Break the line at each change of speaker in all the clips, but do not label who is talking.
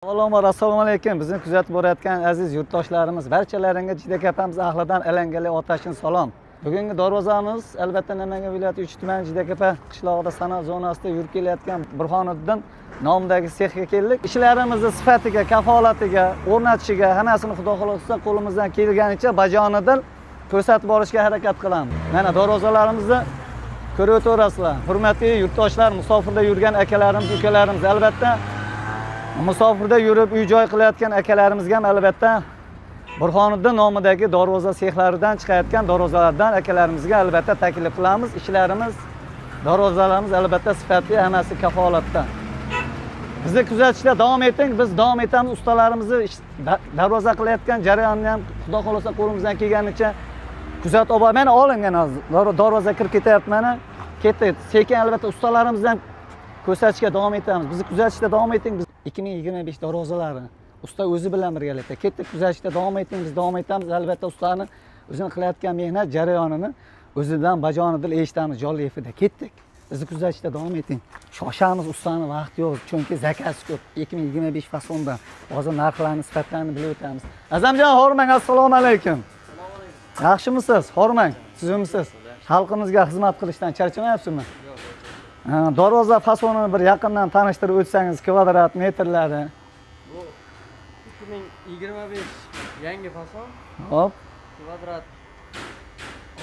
Avvalambor assalomu alaykum. Bizni kuzatib borayotgan aziz yurtdoshlarimiz, barchalaringga Jiydakapamiz ahlidan alangali otashin salom. Bugungi darvozamiz albatta Namangan viloyati 3 tuman Jiydakapa qishlog'ida sanoat zonasida yurib kelayotgan Burhoniddin nomidagi sexga keldik. Ishlarimizni sifatiga, kafolatiga, o'rnatishiga hammasini Xudo xohlasa qo'limizdan kelganicha bajonidil ko'rsatib borishga harakat qilamiz. Mana darvozalarimizni ko'rib o'taverasizlar. Hurmatli yurtdoshlar, musofirda yurgan akalarimiz, ukalarimiz, albatta musofirda yurib uy joy qilayotgan akalarimizga ham albatta Burhoniddin nomidagi darvoza sexlaridan chiqayotgan darvozalardan akalarimizga albatta taklif qilamiz. Ishlarimiz, darvozalarimiz albatta sifatli, hammasi kafolatda. Bizni kuzatishda davom eting, biz davom etamiz. Ustalarimizni darvoza qilayotgan jarayonni ham Xudo xohlasa qo'limizdan kelganicha kuzatib olib, mana olingan hozir darvoza kirib ketyapti mana. Ketdi. Sekin albatta ustalarimizdan ko'rsatishga davom etamiz. Bizni kuzatishda davom eting. Biz 2025 darvozalari usta o'zi bilan birgalikda ketdik, kuzatishda davom eting, biz davom etamiz. Albatta ustani o'zini qilayotgan mehnat jarayonini o'zidan bajonidil eshitamiz jonli efirda. Ketdik. Bizni kuzatishda davom eting. Shoshamiz, ustani vaqti yo'q, chunki zakasi ko'p. 2025 fasonda hozir narxlarni, sifatlarini bilib o'tamiz. Azamjon, hormang, assalomu alaykum. Yaxshimisiz? Hormang, tuzukmisiz? Xalqimizga xizmat qilishdan charchamayapsizmi? Darvoza fasonini bir yaqindan tanishtirib o'tsangiz, kvadrat metrlari.
Bu 2025 yangi fason,
Hop,
kvadrat.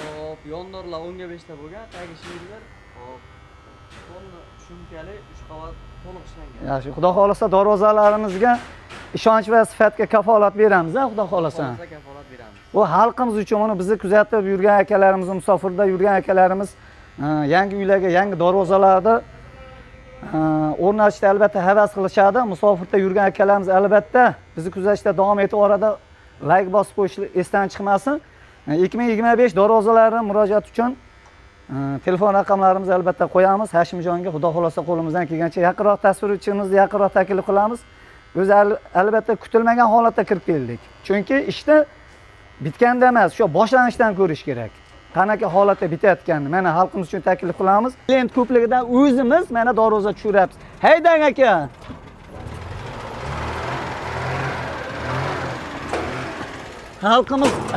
Hop, yondorlar 10 ga 5 ta bo'lgan, tagi shillar. Hop. Tonna shumkali 3 qavat to'liq ishlangan.
Yaxshi. Xudo xohlasa darvozalarimizga ishonch va sifatga kafolat beramiz, a, Xudo xohlasa.
Xohlasa kafolat beramiz.
Bu xalqimiz uchun, uni bizni kuzatib yurgan akalarimiz, musofirda yurgan akalarimiz yangi uylarga yangi darvozalarni o'rnatishda albatta havas qilishadi. Musofirda yurgan akalarimiz albatta bizni kuzatishda davom etib, orada layk bosib qo'yish esdan chiqmasin. 2025 darvozalari murojaat uchun telefon raqamlarimizni albatta qo'yamiz. Hashimjonga Xudo xohlasa qo'limizdan kelgancha yaqinroq tasvirchimizni yaqinroq taklif qilamiz. O'zi albatta kutilmagan holatda kirib keldik. Chunki ishni bitganda emas, shu boshlanishdan ko'rish kerak. Qanaqa holatda bitayotganini mana xalqimiz uchun taklif qilamiz. Klient ko'pligidan o'zimiz mana darvoza tushiryapmiz. Haydang aka.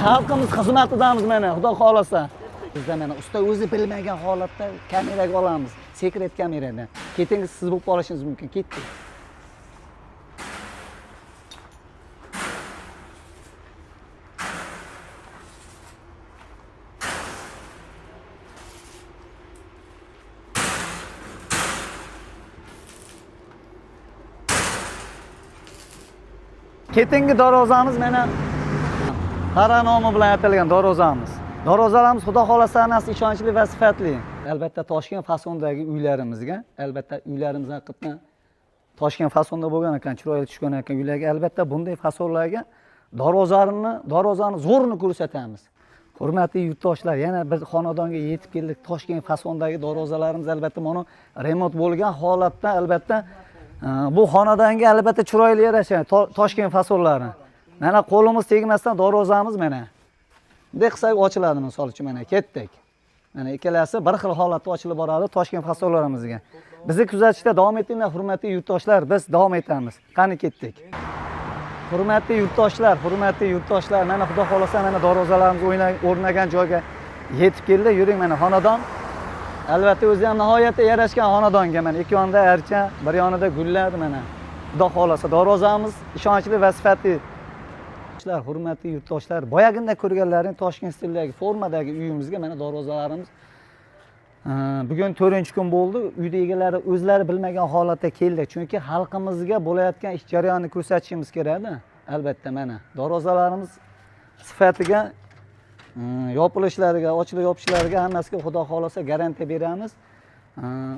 Xalqimiz xizmatidamiz mana, Xudo xohlasa. Bizda mana usta o'zi bilmagan holatda kameraga olamiz. Sekret kamerada. Ketingiz siz bo'lib qolishingiz mumkin. Ketdik. Ketingi darvozamiz mana Qara nomi bilan atalgan darvozamiz. Darvozalarimiz Xudo xohlasa hammasi ishonchli va sifatli. Albatta Toshkent fasondagi uylarimizga, albatta uylarimiz haqiqatdan Toshkent fasonda bo'lgan ekan, chiroyli tushgan ekan uylarga, albatta bunday fasonlarga darvozani zo'rini ko'rsatamiz. Hurmatli yurtdoshlar, yana bir xonadonga yetib keldik. Toshkent fasondagi darvozalarimiz albatta mana remont bo'lgan holatda albatta bu xonadonga albatta chiroyli yarashadi Toshkent fasonlari. Mana qo'limiz tegmasdan darvozamiz mana. Bunday qilsak ochiladi misol uchun mana ketdik. Mana ikkalasi bir xil holatda ochilib boradi Toshkent fasonlarimizga. Bizni kuzatishda davom etinglar, hurmatli yurtdoshlar, biz davom etamiz. Qani ketdik. Hurmatli yurtdoshlar, hurmatli yurtdoshlar, mana Xudo xohlasa mana darvozalarimiz o'rnagan joyga yetib keldi. Yuring mana xonadon. Albatta o'zi ham nihoyatda yarashgan xonadonga mana ikki yonida archa, bir yonida gullar mana. Xudo xohlasa darvozamiz ishonchli va sifatli. Hurmatli yurtdoshlar, boyagina ko'rganlaring Toshkent stilidagi formadagi uyimizga mana darvozalarimiz bugun 4-kun bo'ldi. Uyda egalari o'zlari bilmagan holatda keldi. Chunki xalqimizga bo'layotgan ish jarayonini ko'rsatishimiz kerakda. Albatta mana darvozalarimiz sifatiga, yopilishlariga, ochilib yopishlariga hammasiga Xudo xohlasa garantiya beramiz.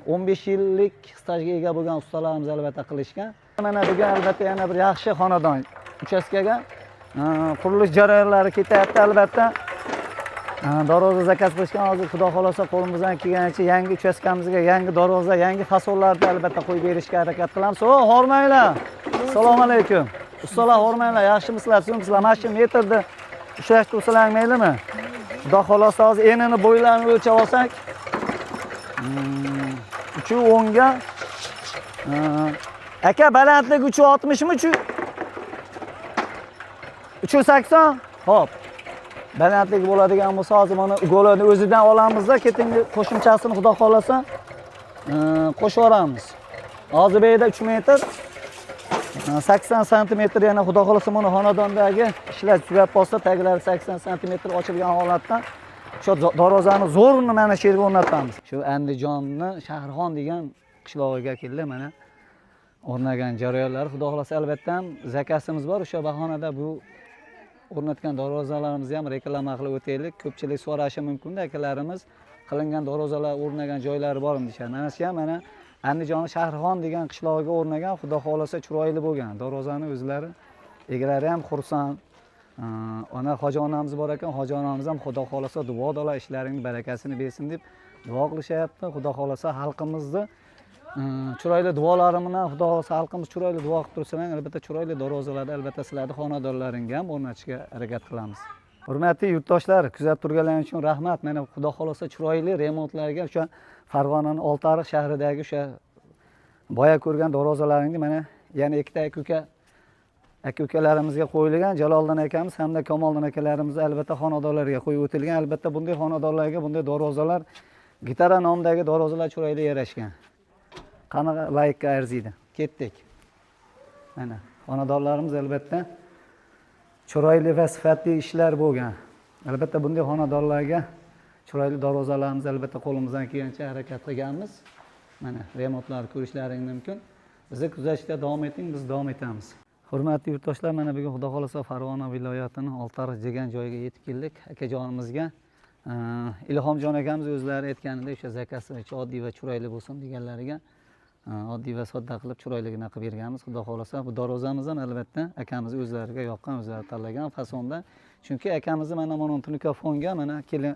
15 yillik stajga ega bo'lgan ustalarimiz albatta qilishgan. Mana bugun albatta yana bir yaxshi xonadon uchastkaga qurilish jarayonlari ketyapti albatta. Darvoza zakaz qilishgan, hozir Xudo xohlasa qo'limizdan kelganicha yangi uchastkamizga yangi darvoza, yangi fasonlarni albatta qo'yib berishga harakat qilamiz. O, hormanglar. Assalomu alaykum. Ustalar hormanglar, yaxshimisizlar, tuzukmisizlar? Mana shu metrni ushlashni tursalar maylimi? Xudo xohlasa hozir enini bo'ylarini o'lchab olsak, 3 o'nga Aka, balandlik 360 mi, 3 380? Xo'p. Balandlik bo'ladigan bo'lsa, hozir mana golini o'zidan olamizda, ketingi qo'shimchasini xudo xohlasa, qo'shib yuboramiz. Hozir bu yerda 3 metr 80 santimetr, yana xudo xohlasa mana xonadondagi ishlar tugab qolsa, taglari 80 santimetr ochilgan holatda o'sha darvozani zo'rini mana shu yerga o'rnatamiz. Shu Andijonni Shahrixon degan qishlog'iga keldi, mana o'rnagan jarayonlar. Xudo xohlasa albatta ham zakasimiz bor, o'sha bahonada bu o'rnatgan darvozalarimizni ham reklama qilib o'taylik. Ko'pchilik so'rashi mumkinda, akalarimiz qilingan darvozalar o'rnagan joylari bormi deyishadi. Mana shu ham mana Andijon Shahrixon degan qishlog'iga o'rnagan, xudo xohlasa chiroyli bo'lgan darvozani o'zlari egalari ham xursand. Ona hoji onamiz bor ekan, hoji onamiz ham xudo xohlasa duo dola ishlaringni barakasini bersin deb duo qilishyapti. Xudo xohlasa xalqimizni chiroyli duolari bilan, xudo xohlasa xalqimiz chiroyli duo qilib tursalar, albatta chiroyli darvozalarni albatta sizlarni xonadonlaringga ham o'rnatishga harakat qilamiz. Hurmatli yurtdoshlar, kuzatib turganlaringiz uchun rahmat. Mana xudo xohlasa chiroyli remontlarga o'sha Farg'onaning Oltiariq shahridagi o'sha boya ko'rgan darvozalaringni mana yana ikkita aka ukalarimizga qo'yilgan, Jaloliddin akamiz hamda Kamoliddin akalarimiz albatta xonadonlarga qo'yib o'tilgan. Albatta bunday xonadonlarga bunday darvozalar, gitara nomidagi darvozalar chiroyli yarashgan. Qanaqa laykka arziydi. Ketdik. Mana xonadonlarimiz albatta chiroyli va sifatli ishlar bo'lgan. Albatta bunday xonadonlarga chiroyli darvozalarimiz albatta qo'limizdan kelgancha harakat qilganmiz. Mana remontlarni ko'rishlaring mumkin. Bizni kuzatishda davom eting, biz davom etamiz. Hurmatli yurtdoshlar, mana bugun xudo xohlasa Farg'ona viloyatining Oltiariq degan joyiga yetib keldik. Akajonimizga Ilhomjon akamiz o'zlari aytganidek o'sha zakasi oddiy va chiroyli bo'lsin deganlariga oddiy va sodda qilib chiroyligini qilib berganmiz. Xudo xohlasa bu darvozamiz ham albatta akamiz o'zlariga yoqqan, o'zlari tanlagan fasonda. Chunki akamizni mana tunikofonga mana kelin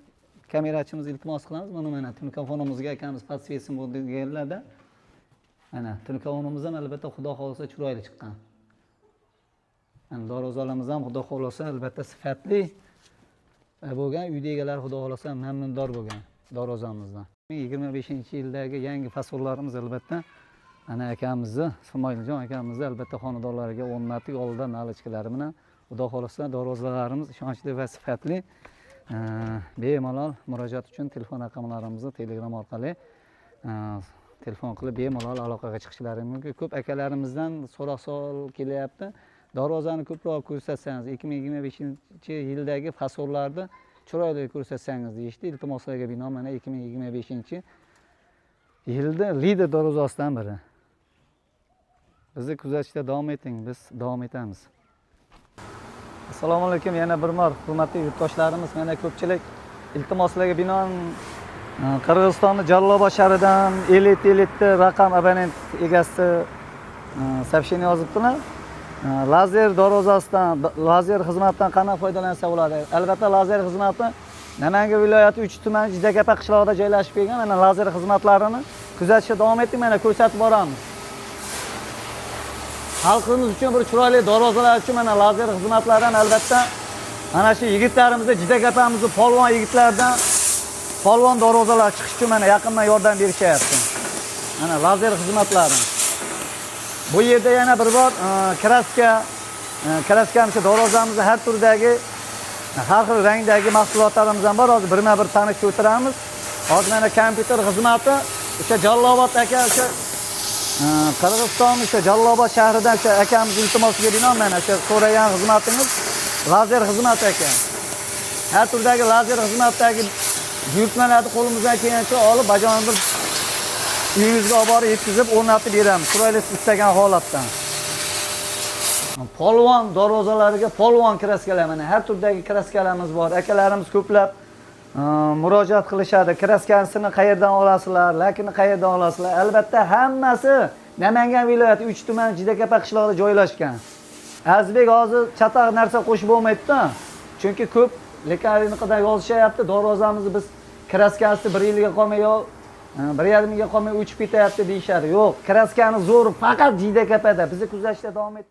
kamerachimiz iltimos qilamiz. Mana tunikofonimizga akamiz подсветим bo'ldi deganlarda mana tunikofonimiz ham albatta xudo xohlasa chiroyli chiqqan. Mana darvozalarimiz ham xudo xohlasa albatta sifatli bo'lgan, uyda egalari xudo xohlasa mamnundor bo'lgan darvozamizdan. 2025-yildagi yangi fasonlarimiz albatta ana akamizni Ismoiljon akamizni albatta xonadonlariga o'rnatdik oldida nalichkalari bilan. Xudo xohlasa darvozalarimiz ishonchli va sifatli. Bemalol murojaat uchun telefon raqamlarimizni Telegram orqali telefon qilib bemalol aloqaga chiqishlari mumkin. Ko'p akalarimizdan so'roq savol kelyapti. Darvozani ko'proq ko'rsatsangiz, 2025-yildagi fasonlarni chiroyli ko'rsatsangiz deyishdi. Iltimoslarga binoan mana 2025-yilda lider darvozasidan biri. Bizni kuzatishda davom eting, biz davom etamiz. Assalomu alaykum yana bir bor hurmatli yurtdoshlarimiz. Mana ko'pchilik iltimoslarga binoan Qirg'izistonni Jalolobod shahridan Elit raqam abonent egasi сообщение yozibdilar. Lazer darvozasidan, lazer xizmatidan qanaqa foydalansa bo'ladi? Albatta lazer xizmati Namangan viloyati 3 tuman Jizzakapa qishlog'ida joylashib kelgan. Mana lazer xizmatlarini kuzatishda davom eting, mana ko'rsatib boramiz. Xalqimiz uchun bir chiroyli darvozalar uchun mana lazer xizmatlaridan albatta mana shu yigitlarimizni, Jizzakapamizni polvon yigitlardan polvon darvozalar chiqish uchun mana yaqindan yordam berishyapti. Mana lazer xizmatlari. Bu yerda yana bir bor kraskamiz, darvozamizni har turdagi, har xil rangdagi mahsulotlarimiz ham bor. Hozir birma-bir tanishib o'tiramiz. Hozir mana kompyuter xizmati o'sha Jalolobod aka, o'sha Qirg'iziston o'sha Jalolobod shahridan o'sha akamiz iltimosiga binoan mana o'sha so'ragan xizmatimiz lazer xizmati ekan. Har turdagi lazer xizmatdagi buyurtmalarni qo'limizdan kelgancha olib, bajonidil uyingizga olib borib yetkazib o'rnatib beramiz. Chiroyli istagan holatda. Polvon darvozalariga polvon kraskalar, mana har turdagi kraskalarimiz bor. Akalarimiz ko'plab murojaat qilishadi. Kraskasini qayerdan olasizlar, lakini qayerdan olasizlar? Albatta hammasi Namangan viloyati 3 tuman Jizzakapa qishlog'ida joylashgan. Azizbek, hozir chataq narsa qo'shib bo'lmaydi-da. Chunki ko'p lekin yozishyapti, darvozamizni biz kraskasi 1 yilga qolmay yo 1,5 yilga qolmay o'chib ketyapti deyishadi. Yo'q, kraskani zo'r faqat Jizzakapada. Bizni kuzatishda davom eting.